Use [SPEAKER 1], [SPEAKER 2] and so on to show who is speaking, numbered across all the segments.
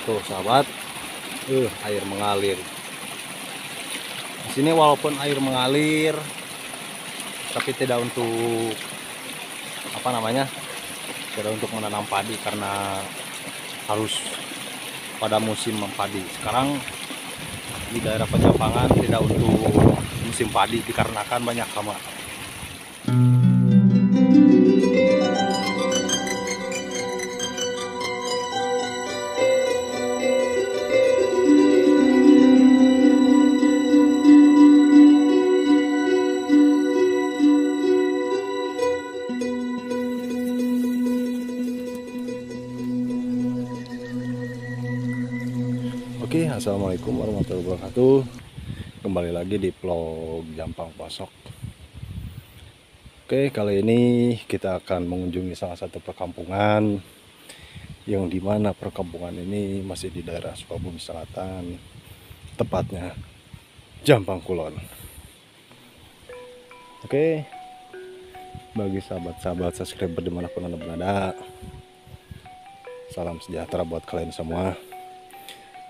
[SPEAKER 1] Tuh sahabat, air mengalir. Di sini walaupun air mengalir, tapi tidak untuk apa namanya, tidak untuk menanam padi karena harus pada musim padi. Sekarang di daerah Pajampangan tidak untuk musim padi dikarenakan banyak hama. Oke, assalamualaikum warahmatullahi wabarakatuh. Kembali lagi di vlog Jampang Ploso. Oke, kali ini kita akan mengunjungi salah satu perkampungan yang dimana perkampungan ini masih di daerah Sukabumi Selatan, tepatnya Jampang Kulon. Oke, bagi sahabat-sahabat subscriber dimanapun Anda berada, salam sejahtera buat kalian semua.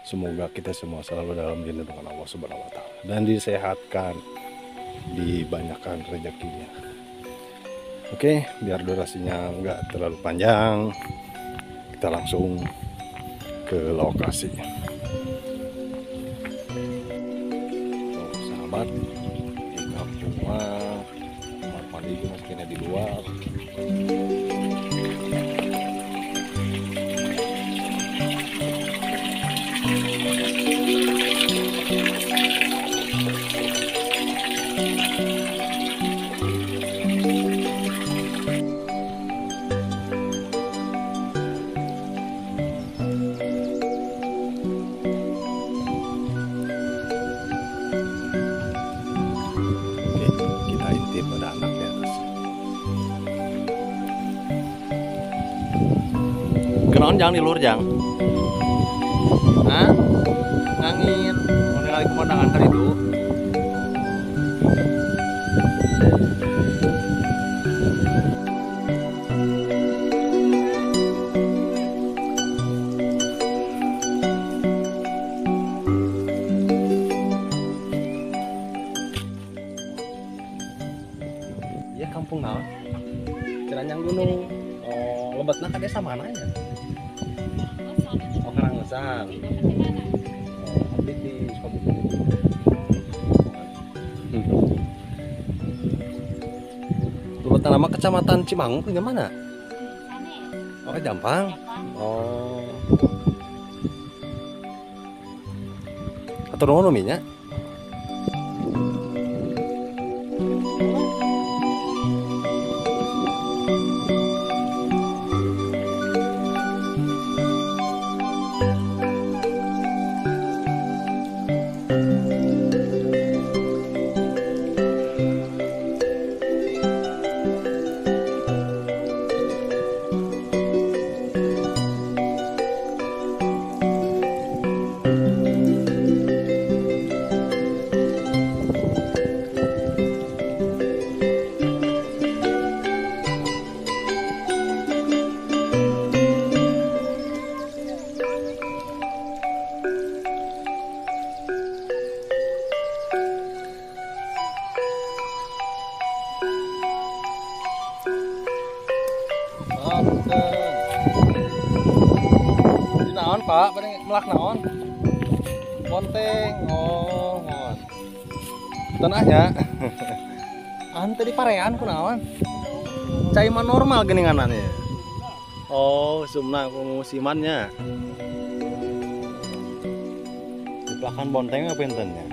[SPEAKER 1] Semoga kita semua selalu dalam lindungan Allah Subhanahu wa Ta'ala dan disehatkan, dibanyakkan rezekinya. Oke, biar durasinya nggak terlalu panjang, kita langsung ke lokasi. Tuh, sahabat, di kampung mah kamar mandi itu masih di luar. Ada anak di atas. Kenaon jang di luar jang? Hah? Ngangin. Mau ningali pemandangan kan itu? Ya kampung naon? Ciranyang Gunung. Oh, lebetna ka desa mana nya? Oh, Karanglesan. Oh, abdi di Sukabumi. Lebetna nama Kecamatan Cimanggung punya mana? Oh, Jampang. Oh. Atur nuhun umi nya. Di naon Pak, pada melak naon? Bonteng, oh, mohon. Tanahnya, ante di parean ku naon? Cai mah normal geninganannya. Oh, sumna ku musimannya. Di pelakan bontengnya pintennya.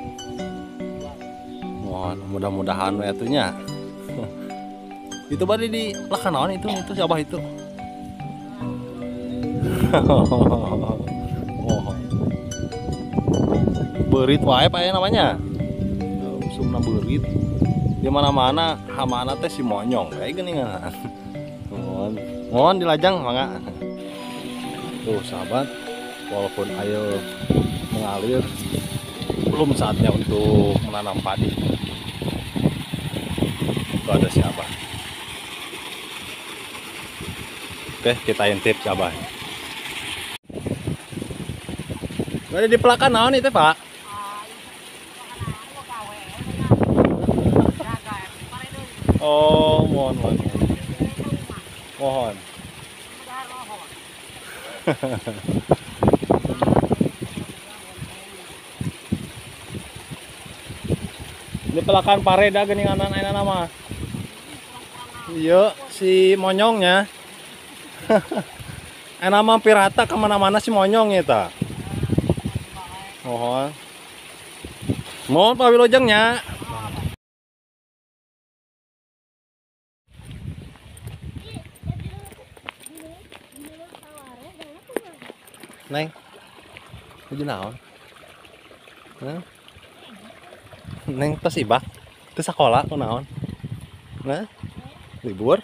[SPEAKER 1] Mohon, mudah-mudahan we atuh nya. Itu bari di pelakan naon itu siapa itu? Oh. Berit wae Pak ya namanya. Sumna berit. Di mana-mana hamana teh si monyong kayak geuningan. Mohon, mohon dilajang mangga. Tuh sahabat, walaupun air mengalir belum saatnya untuk menanam padi. Itu ada siapa? Oke, kita intip siapa. Bade dipelakan naon itu, Pak? Oh, mohon, mohon. Mohon. Ini pelakan pareda geuninganan ayeuna mah. Iya, si monyongnya. Enak mah pirata kemana-mana si monyong eta. Mohon. Mohon Pak Wilujengnya. Neng, nuju naon? Hah? Neng tos ibak, teu sakola ku naon? Nah, libur?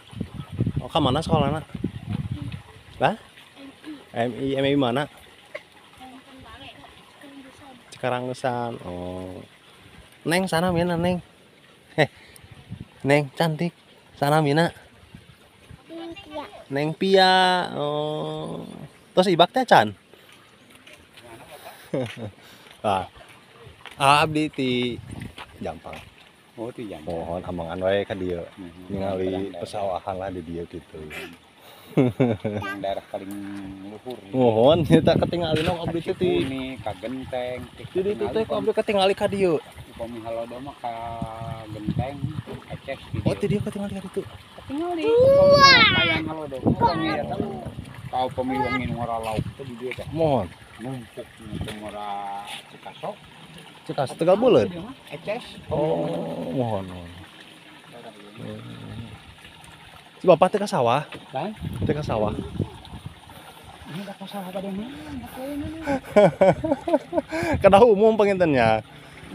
[SPEAKER 1] Oh, ka mana sekolahna? Lah? MI, MI mana? Cikaranggesan. Oh. Neng sana mina, Neng. Heh. Neng cantik. Sana mina. Neng Pia. Oh. Tos ibak teh can? Ah, abdi ti Jampang.
[SPEAKER 2] Oh, ti Jampang.
[SPEAKER 1] Mohon amangan wae ka dieu. Ningali pesawahan lah di dieu gitu.
[SPEAKER 2] Daerah paling luhur.
[SPEAKER 1] Mohon eta katingali nu abdi teh ti
[SPEAKER 2] ka Genteng.
[SPEAKER 1] Di ditu teh ku abdi katingali ka dieu.
[SPEAKER 2] Upami halodo mah ka Genteng, Eces di dieu.
[SPEAKER 1] Oh, ti dieu katingali ka ditu.
[SPEAKER 2] Katingali. Upami hayang halodo upami eta kau pemiwangi ngora lauk teh di dieu teh.
[SPEAKER 1] Mohon.
[SPEAKER 2] Numpuk ngora Cikaso.
[SPEAKER 1] Cikaso Tegal Buleud.
[SPEAKER 2] Eces.
[SPEAKER 1] Oh, mohon. Si bapak teh ka sawah?
[SPEAKER 2] Kan?
[SPEAKER 1] Teh ka sawah.
[SPEAKER 2] Ini ka sawah pada mana?
[SPEAKER 1] Kedah umum pangintennya.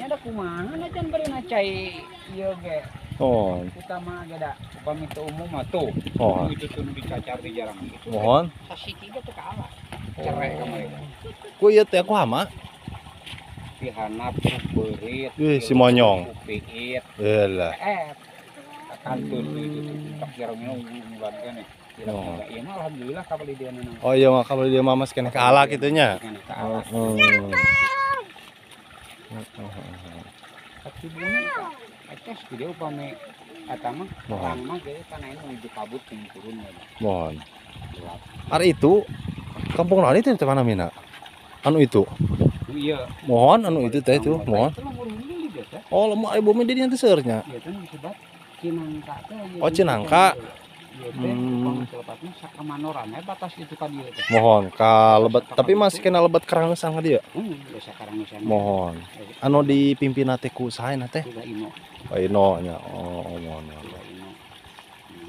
[SPEAKER 2] Nya ada kumaha can bari cai ieu ge.
[SPEAKER 1] Oh.
[SPEAKER 2] Utama ge da upami teu umum mah tuh.
[SPEAKER 1] Oh.
[SPEAKER 2] Itu tuh dicacar di jarang gitu.
[SPEAKER 1] Mohon.
[SPEAKER 2] Sasiki ge teu kalah. Cerek kamari.
[SPEAKER 1] Ku ieu teh aku hama.
[SPEAKER 2] Pihanap beurit.
[SPEAKER 1] Ih, si monyong.
[SPEAKER 2] Piit.
[SPEAKER 1] Elah.
[SPEAKER 2] Kantun itu tak jarang unggulan keneh.
[SPEAKER 1] Oh.
[SPEAKER 2] Iya mah alhamdulillah kapal di dia nang.
[SPEAKER 1] Oh iya mah kapal di dia mah masih keneh kalah kitu nya.
[SPEAKER 2] Heeh. Tapi bumi eces di dia upami eta mah terang mah ge kana ini menuju kabut sing turun.
[SPEAKER 1] Mohon. Ari itu kampung naon itu teh mana mina? Anu itu.
[SPEAKER 2] Iya.
[SPEAKER 1] Mohon anu itu teh itu, mohon. Oh, lemah ari bumi di dieu teh seueur nya.
[SPEAKER 2] Iya teh disebut Cinangka teh.
[SPEAKER 1] Oh, Cinangka.
[SPEAKER 2] Hmm. Sakamanoran batas itu ka dieu teh.
[SPEAKER 1] Mohon ka lebet tapi masih kena lebet Karanggesan ka dieu.
[SPEAKER 2] Desa Karanggesan.
[SPEAKER 1] Mohon. Anu dipimpin teh ku saha teh?
[SPEAKER 2] Ino.
[SPEAKER 1] Oh, Ino nya. Oh, mohon.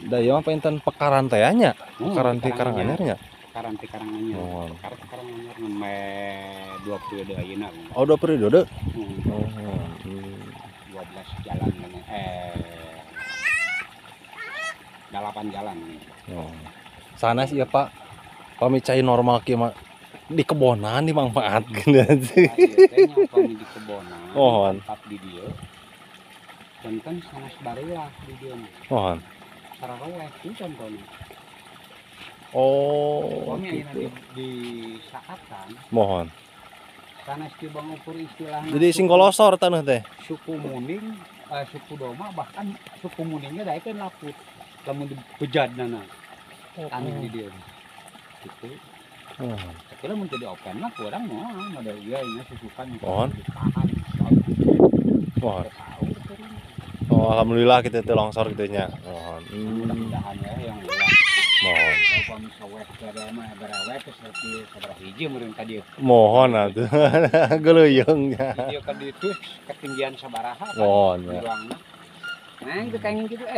[SPEAKER 1] Da ieu mah painten pekaran teh nya. Pekaran ti Karanganyar nya.
[SPEAKER 2] Pekaran ti Karanganyar.
[SPEAKER 1] Mohon.
[SPEAKER 2] Pekaran Karanganyar neme 2 periode ayeuna.
[SPEAKER 1] Oh, 2 periode.
[SPEAKER 2] Oh. 12 jalan 8 jalan.
[SPEAKER 1] Oh. Sana sih ya Pak. Pami cai normal kieu mah di kebonan dimanfaatkeun.
[SPEAKER 2] Nah, ieu teh nya upami di kebonan.
[SPEAKER 1] Mohon.
[SPEAKER 2] Tetap di dieu. Janten sanes barelah di dieu mah.
[SPEAKER 1] Mohon.
[SPEAKER 2] Sararoweh itu contohna.
[SPEAKER 1] Oh,
[SPEAKER 2] upami ayeuna
[SPEAKER 1] gitu.
[SPEAKER 2] Di saatan.
[SPEAKER 1] Mohon.
[SPEAKER 2] Sanes ti bang ukur istilahna.
[SPEAKER 1] Jadi sing kolosor taneuh teh.
[SPEAKER 2] Suku Muning, suku Doma bahkan suku Muningnya daekeun laput. Lamun dibejadna tanah di dieu gitu. Tapi lamun teu diopen mah kurang moal model ieu nya susukan
[SPEAKER 1] mohon.
[SPEAKER 2] Ditahan.
[SPEAKER 1] Mohon. Oh, alhamdulillah kita teu longsor kitu nya. Mohon.
[SPEAKER 2] Mudah-mudahan ya yang ulah.
[SPEAKER 1] Mohon.
[SPEAKER 2] Upami saweh bere mah berewe terus reti sabaraha hiji meureun ka dieu.
[SPEAKER 1] Mohon atuh. Geuleuyeng nya.
[SPEAKER 2] Di dieu ka ditu ketinggian sabaraha.
[SPEAKER 1] Mohon ya.
[SPEAKER 2] Nah, itu kenging kitu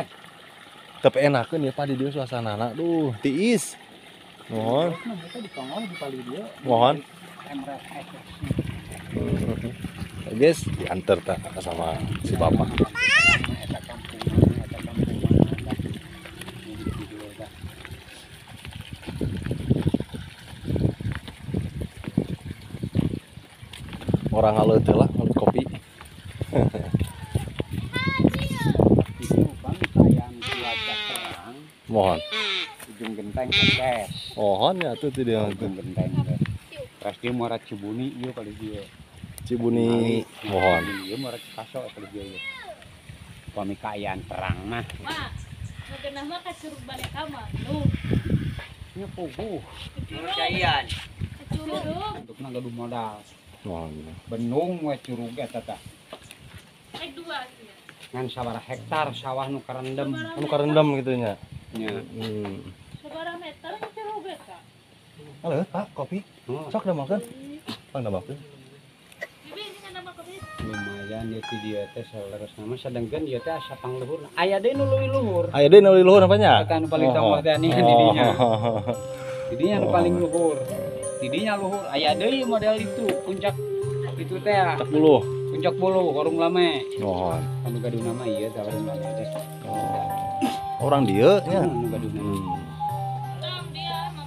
[SPEAKER 1] Tapi enakeun ya Pak di dieu suasanana. Duh, tiis. Mohon. Mohon. Guys, diantar tak sama si bapak. Orang ngaleut teh lah, ngaleut kopi. Mohon.
[SPEAKER 2] Ujung Genteng Eces.
[SPEAKER 1] Mohon ya tuh tidak
[SPEAKER 2] Ujung Genteng. Terus dia muara Cibuni ieu kali dieu.
[SPEAKER 1] Cibuni mohon.
[SPEAKER 2] Ieu muara Cikaso kali dieu. Upami kaayaan perang mah.
[SPEAKER 3] Mak, nu mah ka Curug Balekama. Duh.
[SPEAKER 2] Nya puguh.
[SPEAKER 3] Curug. Curug.
[SPEAKER 2] Bentukna gaduh modal.
[SPEAKER 1] Mohon.
[SPEAKER 2] Bendung we curug eta tah.
[SPEAKER 3] Rek dua sia.
[SPEAKER 2] Ngan sabaraha hektar sawah nu karendem.
[SPEAKER 1] Anu karendem kitu nya.
[SPEAKER 2] Nya.
[SPEAKER 3] Sabaraha meter curug eta?
[SPEAKER 1] Halo, Pak, kopi. Sok damakeun. Pang damakeun.
[SPEAKER 3] Bibi ini kan nama kopi.
[SPEAKER 2] Lumayan ya ti dieu teh saleresna mah sadengkeun ieu teh asa pangluhur. Aya deui nu leuwih luhur.
[SPEAKER 1] Aya deui nu leuwih luhur apanya?
[SPEAKER 2] Eta nu paling tonggoh teh nih di dinya. Di dinya nu paling luhur. Di dinya luhur. Aya deui model itu puncak itu teh.
[SPEAKER 1] Puncak buluh.
[SPEAKER 2] Puncak buluh warung lame.
[SPEAKER 1] Mohon.
[SPEAKER 2] Anu gaduh nama ieu teh warung lame teh.
[SPEAKER 1] Oh. Orang dieu nya.
[SPEAKER 2] Anu gaduh nama.
[SPEAKER 3] Orang dia mah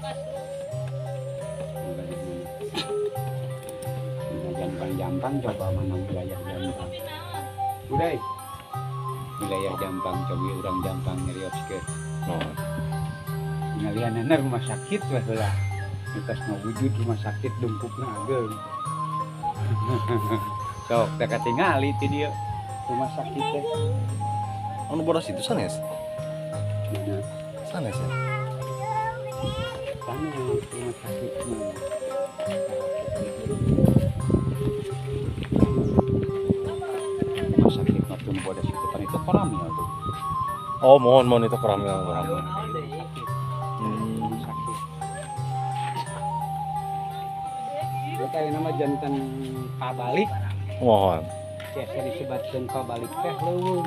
[SPEAKER 2] Jampang coba mana wilayah Jampang. Udah. Wilayah Jampang coba urang Jampang nyarioskeun.
[SPEAKER 1] Oh.
[SPEAKER 2] Ngalianana rumah sakit weh heula. Mitos ngawujud rumah sakit dungkupna ageung. Sok teh katingali ti dieu rumah sakit teh.
[SPEAKER 1] Anu bodas itu sanes?
[SPEAKER 2] Mana?
[SPEAKER 1] Sanes ya?
[SPEAKER 2] Sanes rumah sakit mah. Rumah sakit mah tuh bodas itu kan itu koramil tuh.
[SPEAKER 1] Oh, mohon itu koramil. Koramil.
[SPEAKER 2] Rumah sakit. Kita nama jantan pabalik.
[SPEAKER 1] Mohon.
[SPEAKER 2] Biasa disebutkan pabalik teh leuweung.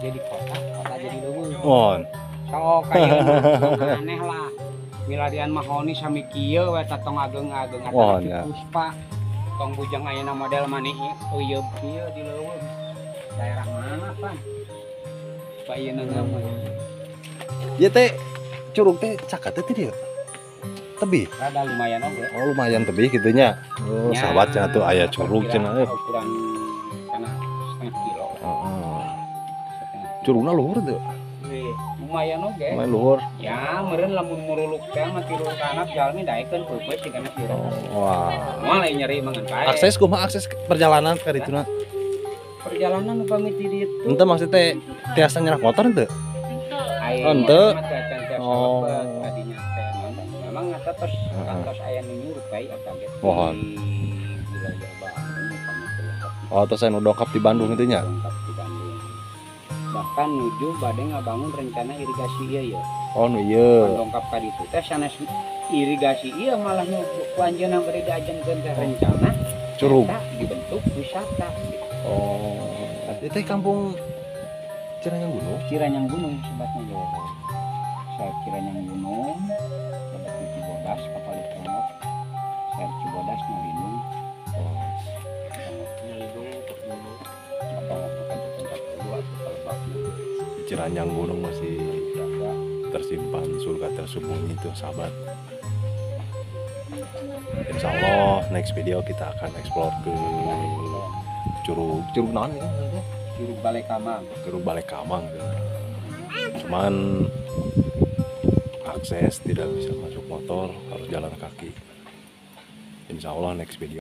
[SPEAKER 2] Jadi kota, kota jadi leuweung.
[SPEAKER 1] Mohon.
[SPEAKER 2] Sok aya aneh lah. Milarian mahoni sami kieu we tong ageng-ageng
[SPEAKER 1] Mohon ya.
[SPEAKER 2] Puspa. Tong bujang ayeuna model mani euyeub kieu di leuweung. Daerah mana pan? Pak ayeuna nama.
[SPEAKER 1] Ieu teh curug teh caket teh ti dieu. Tebih.
[SPEAKER 2] Rada lumayan oge.
[SPEAKER 1] Oh, lumayan tebih kitu nya. Oh,
[SPEAKER 2] Ya,
[SPEAKER 1] sahabat cenah tuh aya curug cenah.
[SPEAKER 2] Ukuran kana setengah kilo lah.
[SPEAKER 1] Heeh. Curugna luhur teu?
[SPEAKER 2] Lumayan oge.
[SPEAKER 1] Lumayan luhur.
[SPEAKER 2] Ya, meureun lamun muruluk teh mah tilu kanap jalmi daekeun peupeus sigana sirah.
[SPEAKER 1] Wah.
[SPEAKER 2] Moal lain nyeri mah ngan pae.
[SPEAKER 1] Akses kumaha akses perjalanan ka dituna?
[SPEAKER 2] Perjalanan upami ti ditu.
[SPEAKER 1] Henteu maksud teh tiasa nyerak motor henteu?
[SPEAKER 3] Henteu.
[SPEAKER 1] Henteu.
[SPEAKER 2] Oh. Tadinya teh memang eta tos kantos aya nu nyurupay eta ge.
[SPEAKER 1] Mohon.
[SPEAKER 2] Wilayah Bandung upami teu lengkap.
[SPEAKER 1] Oh, tos aya nu dongkap di Bandung itu nya.
[SPEAKER 2] Dongkap di Bandung. Bahkan nuju bade ngabangun rencana irigasi ieu ya.
[SPEAKER 1] Oh, nu ieu.
[SPEAKER 2] Dongkap ka ditu teh sanes irigasi ieu malah nu ku anjeunna bade diajengkeun teh rencana
[SPEAKER 1] curug
[SPEAKER 2] dibentuk wisata.
[SPEAKER 1] Oh. Itu kampung Ciranyang Gunung?
[SPEAKER 2] Ciranyang Gunung sebatnya yo. Saya Ciranyang Gunung, lebet di Cibodas, kapal Tongok. Saya Cibodas Nyalindung.
[SPEAKER 1] Oh.
[SPEAKER 2] Nyalindung ke gunung. Atau ke puncak dulu atau lebak.
[SPEAKER 1] Ciranyang Gunung masih tersimpan surga tersembunyi itu sahabat. Insya Allah next video kita akan explore ke Curug Curug naon ya?
[SPEAKER 2] Curug Balekamang.
[SPEAKER 1] Curug Balekamang gitu. Cuman akses tidak bisa masuk motor, harus jalan kaki. Insya Allah next video.